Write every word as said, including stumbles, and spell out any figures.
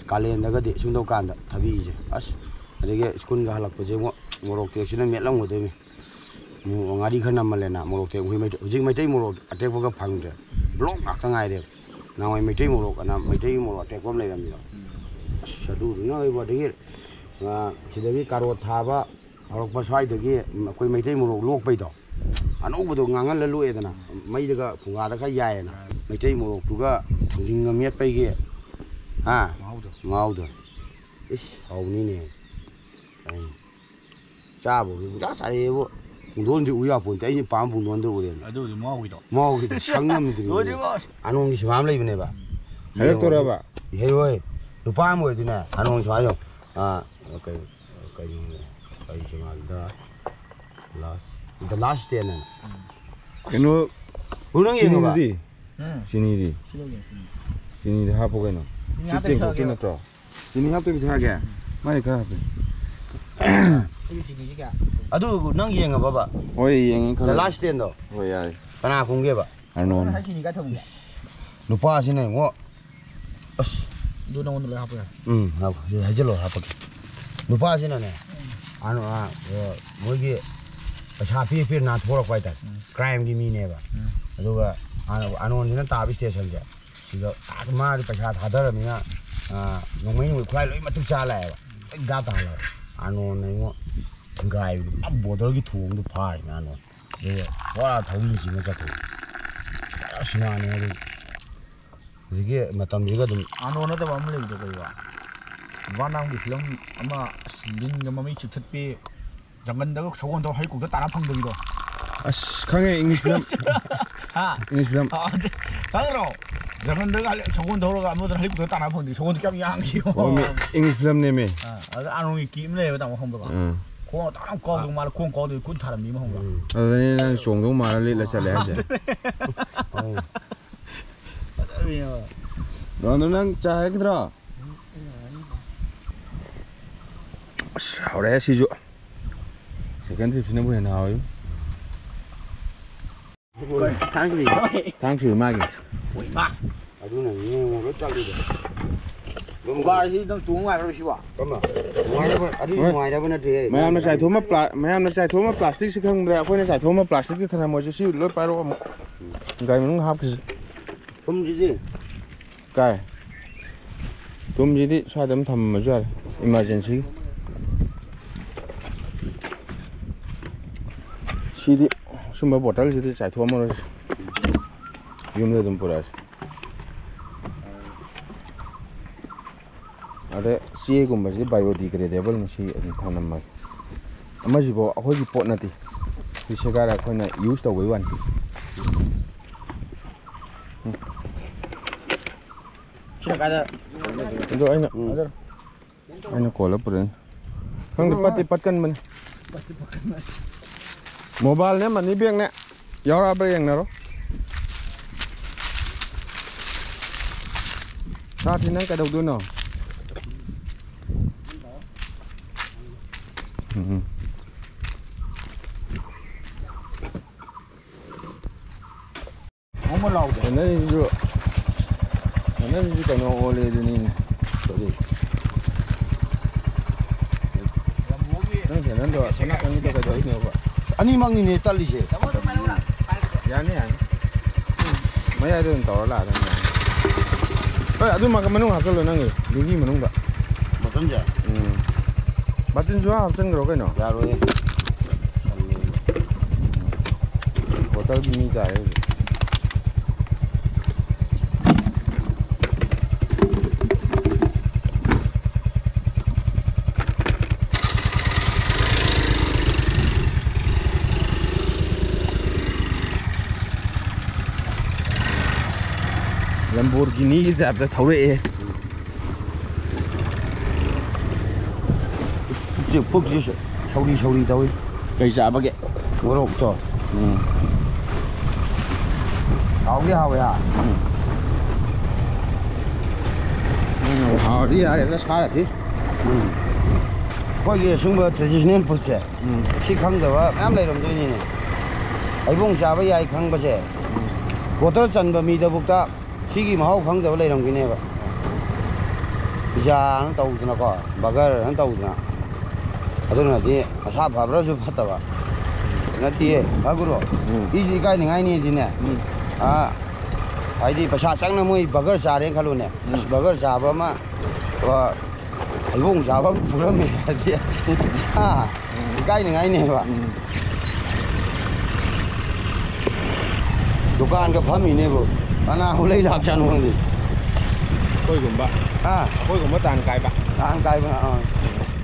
ꯀꯥꯂꯦꯟꯗꯒꯗꯤ ꯁꯨꯝ ꯇꯧꯀꯥꯟꯗ ꯊꯕꯤꯁꯦ ꯑꯁ꯫ ꯑꯗꯒꯤ ꯁ꯭ꯀꯨꯜꯒ ꯍꯜꯂꯛꯄꯁꯦ ꯑꯃꯨꯛ ꯃꯣꯔꯣꯛ ꯇꯦꯛꯁꯤꯅ ꯃꯦꯠꯂꯝꯒꯗꯣꯏꯅꯤ꯫ ꯃꯣ-, ꯉꯥꯔꯤ ꯈꯔ ꯅꯝꯃꯜꯂꯦꯅ ꯃꯣꯔꯣꯛ ꯇꯦꯛ-, ꯍꯧꯖꯤꯛ ꯃꯩꯇꯩ, ꯍꯧꯖꯤꯛ ꯃꯩꯇꯩ ꯃꯣꯔꯣꯛ ꯑꯇꯦꯛꯄꯒ ꯐꯪꯗ꯭ꯔꯦ꯫ ꯕ꯭ꯂꯣꯛ ꯉꯥꯛꯇ ꯉꯥꯏꯔꯦꯕ꯫ ꯅꯍꯥꯟꯋꯥꯏ ꯃꯩꯇꯩ ꯃꯣꯔꯣꯛ ꯑꯅ ꯃꯩꯇꯩ ꯃꯣꯔꯣꯛ ꯑꯇꯦꯛꯄ ꯑꯃ ꯂꯩꯔꯝꯃꯤꯗꯣ꯫ ꯑꯁ ꯑꯗꯨꯗꯨꯅ ꯑꯣꯏꯕ꯫ ꯑꯗꯒꯤ, ꯑ, ꯁꯤꯗꯒꯤ ꯀꯥꯔꯣꯠ ꯊꯥꯕ ꯍꯧꯔꯛꯄ ꯁ꯭ꯋꯥꯏꯗꯒꯤ ꯑꯩꯈꯣꯏ ꯃꯩꯇꯩ ꯃꯣꯔꯣꯛ ꯂꯣꯛꯄꯩꯗꯣ꯫ ꯑꯅꯧꯕꯗꯣ ꯉꯥꯡꯍꯜꯂ ꯂꯣꯛꯑꯦꯗꯅ꯫ ꯃꯩꯗꯒ ꯐꯨꯡꯒꯥꯗ ꯈꯔ ꯌꯥꯏꯌꯦꯅ꯫ ꯃꯩꯇꯩ ꯃꯣꯔꯣꯛꯇꯨꯒ ꯊꯥꯡꯖꯤꯡꯒ ꯃꯦꯠꯄꯩꯒꯤ, ꯍꯥ? ꯃꯍꯥꯎꯗꯣ꯫ ꯃꯍꯥꯎꯗꯣ꯫ ꯏꯁ, ꯍꯥꯎꯅꯤꯅꯦ꯫ ꯑꯩ ꯆꯥꯕꯕꯨꯗꯤ ꯄꯨꯡꯆꯥ ꯆꯥꯏꯌꯦꯕꯨ꯫ ꯄꯨꯡꯗꯣꯟꯗꯤ ꯎ ꯌꯥꯄꯣꯟꯇꯦ꯫ ꯑꯩꯅ ꯄꯥꯝꯕ ꯄꯨꯡꯗꯣꯟꯗꯣ ꯎꯔꯦꯅ꯫ ꯑꯗꯨꯕꯨꯗꯤ ꯃꯍꯥꯎꯒꯤꯗꯣ꯫ ꯃꯍꯥꯎꯒꯤꯗꯣ ꯁꯪ ꯉꯝꯗ꯭ꯔꯤ꯫ ꯂꯣꯏꯗ꯭ꯔꯤꯕꯣ? ꯑꯅꯣꯝꯒꯤ ꯁꯤꯃꯥ ꯑꯃ ꯂꯩꯕꯅꯦꯕ꯫ ꯍꯥꯏꯔꯛꯇꯣꯔꯕ? ꯏꯍꯩꯔꯣꯏ꯫ ꯅꯨꯄꯥ ꯑꯃ ꯑꯣꯏꯗꯣꯏꯅꯦ꯫ ꯑꯅꯣꯝꯒꯤ ꯁꯤꯃꯥ ꯌꯦꯡꯉꯣ꯫ ꯑꯥ, ꯀꯩ, ꯀꯩꯅꯣꯅꯦ? ꯀꯩ ꯁꯤꯃꯥꯗꯨꯗ? Last, The Last Stand ꯍꯥꯏꯅ꯫ ꯀꯩꯅꯣ, ꯎ, ꯅꯪ ꯌꯦꯡꯉꯕ? ꯆꯤꯅꯤꯗꯨꯗꯤ? ꯎꯝ꯫ ꯆꯤꯅꯤꯗꯤ? ꯁꯤ ꯂꯧꯒꯦ꯫ ꯎꯝ꯫ ꯆꯤꯅꯤꯗꯤ ꯍꯥꯞꯄꯨ ꯀꯩꯅꯣ꯫ ꯆꯤꯅꯤ ꯁꯤ ꯍꯥꯞꯇꯕꯤ ꯇꯦꯡꯀꯣꯠꯀꯤ ꯊꯛꯑꯒꯦ꯫ ꯅꯠꯇ꯭ꯔꯣ? ꯆꯤꯅꯤ ꯍꯥꯞꯇꯕꯤ ꯊꯛꯑꯒꯦ? ꯃꯥꯅꯤ ꯈꯔ ꯍꯥꯞꯄꯦ꯫ ꯑꯗꯨ ꯆꯤꯅꯤꯁꯤ ꯀꯌꯥ? ꯑꯗꯨ ꯅꯪ ꯌꯦꯡꯉꯕꯕ? ꯍꯣꯏ, ꯌꯦꯡꯉꯦ ꯈꯜꯂꯦ꯫ The Last Stand ꯗꯣ? ꯍꯣꯏ, ꯌꯥꯏ꯫ ꯀꯅꯥ ꯀꯨꯝꯒꯦꯕ? ꯑꯔꯅꯣꯟ꯫ ꯉꯁꯥꯏ ꯆꯤꯅꯤ ꯀꯥꯏ ꯊꯝꯒꯦ? ꯅꯨꯄꯥꯁꯤꯅ ꯌꯦꯡꯉꯣ꯫ ꯑꯁ꯫ ꯑꯗꯨ ꯅꯉꯣꯟꯗ ꯂꯣꯏ ꯍꯥꯞꯄ ꯌꯥꯏ꯫ ꯎꯝ, ꯍꯥꯞ-, ꯍꯥꯏꯖꯤꯜꯂꯣ, ꯍꯥꯞꯄꯒꯦ꯫ ꯅꯨꯄꯥꯁꯤꯅꯅꯦ, ꯑꯅꯣ-, ꯑ, ꯑ, ꯃꯣꯏꯒꯤ ꯄꯩꯁꯥ ꯄꯤꯔ ꯄꯤꯔ ꯅꯥꯟꯊꯣꯔꯛꯄ ꯍꯥꯏꯇꯥꯔꯦ꯫ ꯎꯝ꯫ Crime ꯒꯤ ꯃꯤꯅꯦꯕ꯫ ꯎꯝ꯫ ꯑꯗꯨꯒ ꯑꯅ-, ꯑꯅꯣꯟꯁꯤꯅ ꯇꯥꯕ station ꯁꯦ꯫ ꯁꯤꯗ ꯃꯥꯗꯤ ꯄꯩꯁꯥ ꯊꯥꯗꯔꯕꯅꯤꯅ, ꯑ, ꯅꯣꯡꯃꯩ ꯅꯣꯡꯃꯩ ꯈꯨꯠꯂꯥꯏ ꯂꯣꯏ ꯃꯇꯤꯛ ꯆꯥ ꯂꯥꯛꯑꯦꯕ꯫ ꯂꯣꯏ ꯒꯥ ꯇꯥꯍꯜꯂꯕ꯫ ꯑꯅꯣꯟꯅ ꯏꯉꯣ ꯊꯤꯡꯒꯥꯏꯕꯗꯤ ꯄꯨꯔꯥ border ꯒꯤ ꯊꯣꯡꯗꯣ ꯐꯥꯔꯤꯅꯦ ꯑꯅꯣꯟ꯫ ꯑꯗꯨꯒ ꯄꯨꯔꯥ ꯊꯧꯔꯤ ꯆꯤꯡꯉ ꯆꯠꯈ꯭ꯔꯦ꯫ ꯑꯁ, ꯃꯥꯅꯦ ꯑꯗꯨ꯫ ꯍꯧꯖꯤꯛꯀꯤ ꯃꯇꯝꯁꯤꯒ ꯑꯗꯨꯝ ꯑꯥꯔꯅꯣꯜ ꯅꯠꯇꯕ ꯑꯃ ꯂꯩꯕꯗꯣ ꯀꯩꯕ? ꯚꯥꯟ ꯗꯥꯝꯒꯤ ꯐꯤꯂꯝ ꯑꯃ, ꯑꯁ, ꯂꯤꯟꯒ ꯃꯃꯩ ꯆꯤꯛꯊꯠꯄꯤ, ꯖꯪꯒꯜꯗꯒ ꯁꯒꯣꯜ ꯊꯧꯔ ꯍꯦꯂꯤꯀꯣꯞꯇꯔ ꯇꯥꯟꯅ ꯐꯪꯗꯕꯤꯗꯣ꯫ ꯑꯁ, ꯈꯪꯉꯦ, English film꯫ ꯍꯥ? English film꯫ ꯑꯥ, ꯑꯗꯨ ꯈꯪꯗ꯭ꯔꯣ? ꯖꯪꯒꯜꯗꯒ ꯍꯦꯂꯤ-, ꯁꯒꯣꯜ ꯊꯧꯔꯒ ꯑꯃꯗꯨꯅ ꯍꯦꯂꯤꯀꯣꯞꯇꯔ ꯇꯥꯟꯅ ꯐꯪꯗꯦ꯫ ꯁꯒꯣꯜꯗꯣ ꯀꯌꯥꯝ ꯌꯥꯡꯒꯦ ꯌꯦꯡꯉꯣ꯫ ꯑꯣ, ꯃꯤ English film ꯅꯦꯃꯤ꯫ ꯑꯥ, ꯑꯗ ꯑꯥꯔꯅꯣꯜꯒꯤ ꯀꯤ ꯑꯃ ꯂꯩꯌꯦꯕ, ꯇꯥꯃꯣ, ꯈꯪꯕ꯭ꯔꯣ? ꯑꯥ꯫ ꯈꯣꯡ ꯇꯥꯅ ꯀꯥꯎꯗꯧ ꯃꯥꯜꯂꯦ, ꯈꯣꯡ ꯀꯥꯎꯗꯣꯏ ꯈꯨꯠ ꯊꯥꯔꯝꯕꯤ ꯑꯃ ꯈꯪꯕ꯭ꯔꯣ? ꯎꯝ꯫ ꯑꯗꯨꯗꯅꯦ ꯅꯪ ꯆꯣꯡꯗꯧ ꯃꯥꯜꯂ ꯂꯤꯠꯂ ꯆꯠꯂꯦ ꯍꯥꯏꯁꯦ꯫ ꯑꯧ꯫ ꯐꯖꯕꯤꯅꯦꯕ꯫ ꯔꯣꯅꯥꯜꯗꯣ, ꯅꯪ ꯆꯥ ꯍꯥꯏꯔꯛꯈꯤꯗ꯭ꯔꯣ? ꯑꯁ, ꯍꯥꯎꯔꯦ ꯁꯤꯁꯨ꯫ Second trip ꯁꯤꯅꯕꯨ ꯍꯦꯟꯅ ꯍꯥꯎꯋꯤ꯫ ꯊꯥꯡꯁꯨꯔꯤ꯫ ꯊꯥꯡꯁꯨꯔꯤ ꯃꯥꯒꯤ꯫ ꯑꯣꯏ ꯃꯥ꯫ ꯑꯗꯨꯅꯅꯦ ꯌꯦꯡꯉꯣ ꯂꯣꯏ ꯆꯠꯂꯤꯗꯣ꯫ ꯒꯥꯔꯤꯁꯤ ꯅꯪ ꯇꯣꯡ ꯅꯨꯡꯉꯥꯏꯕ꯭ꯔꯣ ꯁꯤꯕꯣ? ꯀꯔꯝꯕ? ꯅꯨꯡꯉꯥꯏꯔꯕ-, ꯑꯗꯨꯗꯤ ꯍꯣꯏ꯫ ꯅꯨꯡꯉꯥꯏꯔꯕ ꯅꯠꯇꯦꯍꯦ꯫ ꯃꯌꯥꯝꯅ ꯆꯥꯏꯊꯣꯛꯑꯝꯕ ꯄ꯭ꯂꯥ-, ꯃꯌꯥꯝꯅ ꯆꯥꯏꯊꯣꯛꯑꯝꯕ ꯄ꯭ꯂꯥꯁꯇꯤꯛꯁꯤ ꯈꯪꯗ꯭ꯔꯦ꯫ ꯑꯩꯈꯣꯏꯅ ꯆꯥꯏꯊꯣꯛꯑꯝꯕ ꯄ꯭ꯂꯥꯁꯇꯤꯛꯇꯤ ꯊꯅꯝꯃꯣꯏꯁꯦ꯫ ꯁꯤ ꯂꯣꯏ ꯄꯥꯏꯔꯛꯑꯣ ꯑꯃꯨꯛ꯫ ꯒꯥꯔꯤ ꯃꯅꯨꯡꯗ ꯍꯥꯞꯈꯤꯁꯤ꯫ ꯊꯨꯝꯁꯤꯗꯤ? ꯀꯥꯏ? ꯊꯨꯝꯁꯤꯗꯤ ꯁ꯭ꯋꯥꯏꯗ ꯑꯗꯨꯝ ꯊꯝꯃꯝꯃꯁꯨ ꯌꯥꯔꯦ, ꯏꯃꯥꯔꯖꯦꯟꯁꯤꯒꯤ꯫ ꯁꯤꯗꯤ, ꯁꯨꯝꯕ ꯕꯣꯇꯜꯁꯤꯗꯤ ꯆꯥꯏꯊꯣꯛꯑꯝꯃꯔꯣꯏꯁꯦ, ꯌꯨꯝꯗ ꯑꯗꯨꯝ ꯄꯨꯔꯛꯑꯁꯤ꯫ ꯑꯗ ꯆꯦꯒꯨꯝꯕꯁꯤꯗꯤ biodegradable ꯅꯤ, ꯁꯤ ꯑꯗꯨꯝ ꯊꯅꯝꯃꯒꯦ꯫ ꯑꯃꯁꯤꯐꯥꯎ ꯑꯩꯈꯣꯏꯒꯤ ꯄꯣꯠ ꯅꯠꯇꯦ, ꯁꯤ ꯁꯦꯒꯥꯏꯔ ꯑꯩꯈꯣꯏꯅ ꯌꯨꯁ ꯇꯧꯕꯩ ꯋꯥꯅꯤ꯫ ꯁꯤꯅ ꯀꯥꯏꯗ? ꯑꯗꯣ ꯑꯩꯅ, ꯎꯝ꯫ ꯑꯩꯅ ꯀꯣꯜꯂ ꯄꯨꯔꯛꯏꯅꯤ꯫ ꯈꯪꯗꯦ, ꯄꯠꯇꯤ ꯄꯠꯀꯟꯕꯅꯤ꯫ ꯃꯣꯕꯥꯏꯜꯅꯦ, ꯃꯅꯤ ꯕꯦꯒꯅꯦ꯫ ꯌꯥꯎꯔꯛꯑꯕ꯭ꯔꯥ ꯌꯦꯡꯅꯔꯣ꯫ ꯁꯥꯊꯤ, ꯅꯪ ꯀꯩꯗꯧꯗꯣꯏꯅꯣ? ꯎꯝ꯫ ꯍꯣꯡꯕ ꯂꯥꯎꯗꯦ꯫ ꯁꯦꯟꯗꯜꯁꯤꯁꯨ, ꯁꯦꯟꯗꯜꯁꯤꯁꯨ ꯀꯩꯅꯣ ꯑꯣꯜꯂꯦ ꯑꯗꯨꯅꯤꯅꯦ꯫ ꯀꯔꯤ? ꯅꯪ ꯁꯦꯟꯗꯜꯗꯣ ꯑꯁꯣꯝ ꯅꯥꯀꯟꯒꯤꯗꯣ ꯀꯩꯗꯧꯔꯤꯅꯣꯕ? ꯑꯅꯤꯃꯛꯅꯤꯅꯦ ꯇꯠꯂꯤꯁꯦ꯫ ꯌꯥꯅꯤ, ꯌꯥꯅꯤ꯫ ꯃꯌꯥꯏꯗ ꯑꯗꯨꯝ ꯇꯧꯔ ꯂꯥꯛꯑꯗꯝꯅꯤ꯫ ꯍꯣꯏ, ꯑꯗꯨ ꯃ-, ꯃꯅꯨꯡ ꯍꯥꯞꯆꯜꯂꯣ ꯅꯪꯒꯤ ꯗꯤꯡꯒꯤ ꯃꯅꯨꯡꯗ꯫ ꯕꯇꯟꯁꯦ? ꯎꯝ꯫ ꯕꯇꯟꯁꯨ ꯍꯥꯞꯆꯟꯈ꯭ꯔꯣ ꯀꯩꯅꯣ꯫ ꯌꯥꯔꯣꯏꯌꯦ꯫ ꯕꯣꯇꯜꯒꯤ ꯃꯤ ꯇꯥꯔꯦ ꯍꯧꯖꯤꯛ꯫ ꯂꯝꯕꯣꯔꯒꯤꯅꯤꯒꯤ ꯇꯥꯏꯞꯇ ꯊꯧꯔꯛꯑꯦ꯫ ꯄꯨꯛꯁꯦ, ꯄꯨꯛꯁꯦ ꯁꯧꯔꯤ ꯁꯧꯔꯤ ꯇꯧꯏ꯫ ꯀꯩ ꯆꯥꯕꯒꯦ? ꯃꯣꯔꯣꯛꯇꯣ꯫ ꯎꯝ꯫ ꯍꯥꯎꯗꯤ ꯍꯥꯎꯋꯦ, ꯍꯥ? ꯎꯝ꯫ ꯎꯝ, ꯍꯥꯎꯔꯗꯤ ꯌꯥꯔꯦꯗ, ꯁꯥꯔꯗꯤ꯫ ꯎꯝ꯫ ꯑꯩꯈꯣꯏꯒꯤ ꯑꯁꯨꯝꯕ traditional foodꯁꯦ, ꯎꯝ꯫ ꯁꯤ ꯈꯪꯗꯕ ꯃꯌꯥꯝ ꯂꯩꯔꯝꯗꯣꯏꯅꯤꯅꯦ꯫ ꯍꯩꯕꯣꯡ ꯆꯥꯕ ꯌꯥꯏ ꯈꯪꯕꯁꯦ, ꯎꯝ꯫ ꯕꯣꯇꯜ ꯆꯟꯕ ꯃꯤꯗꯕꯨꯛꯇ ꯁꯤꯒꯤ ꯃꯍꯥꯎ ꯈꯪꯗꯕ ꯂꯩꯔꯝꯒꯅꯦꯕ꯫ ꯄꯤꯖꯥꯅ ꯇꯧꯗꯅꯀꯣ, ꯕꯒꯔꯅ ꯇꯧꯗꯅ, ꯑꯗꯨꯅꯗꯤ ꯃꯁꯥ ꯐꯕ꯭ꯔꯁꯨ ꯐꯠꯇꯕ ꯅꯠꯇꯦꯌꯦ꯫ ꯐꯒꯨꯔꯣ, ꯎꯝ꯫ ꯏꯁꯨ ꯏꯀꯥꯏꯅꯤꯡꯉꯥꯏꯅꯦꯗꯤꯅꯦ꯫ ꯎꯝ꯫ ꯑꯥ, ꯍꯥꯏꯗꯤ ꯄꯩꯁꯥ ꯆꯪꯅ ꯃꯣꯏ ꯕꯒꯔ ꯆꯥꯔꯦꯅ ꯈꯜꯂꯨꯅꯦ꯫ ꯎꯝ꯫ ꯑꯁ, ꯕꯒꯔ ꯆꯥꯕ ꯑꯃ, ꯑ, ꯍꯩꯕꯣꯡ ꯆꯥꯕ ꯑꯃ ꯄꯨꯔꯝꯃꯦ ꯍꯥꯏꯗꯤ, ꯑꯥ, ꯏꯀꯥꯏꯅꯤꯡꯉꯥꯏꯅꯦꯕ꯫ ꯎꯝ꯫ ꯗꯨꯀꯥꯟꯒ ꯐꯝꯃꯤꯅꯦꯕꯨ, ꯀꯅꯥ ꯍꯨꯂꯩ ꯂꯥꯛꯆꯥꯅꯣ ꯈꯪꯗꯦ꯫ ꯑꯩꯈꯣꯏꯒꯨꯝꯕ ꯑꯥ, ꯑꯩꯈꯣꯏꯒꯨꯝꯕ ꯇꯥꯟ ꯀꯥꯏꯕ꯫ ꯇꯥꯟ ꯀꯥꯏꯕ꯫ ꯑꯥ꯫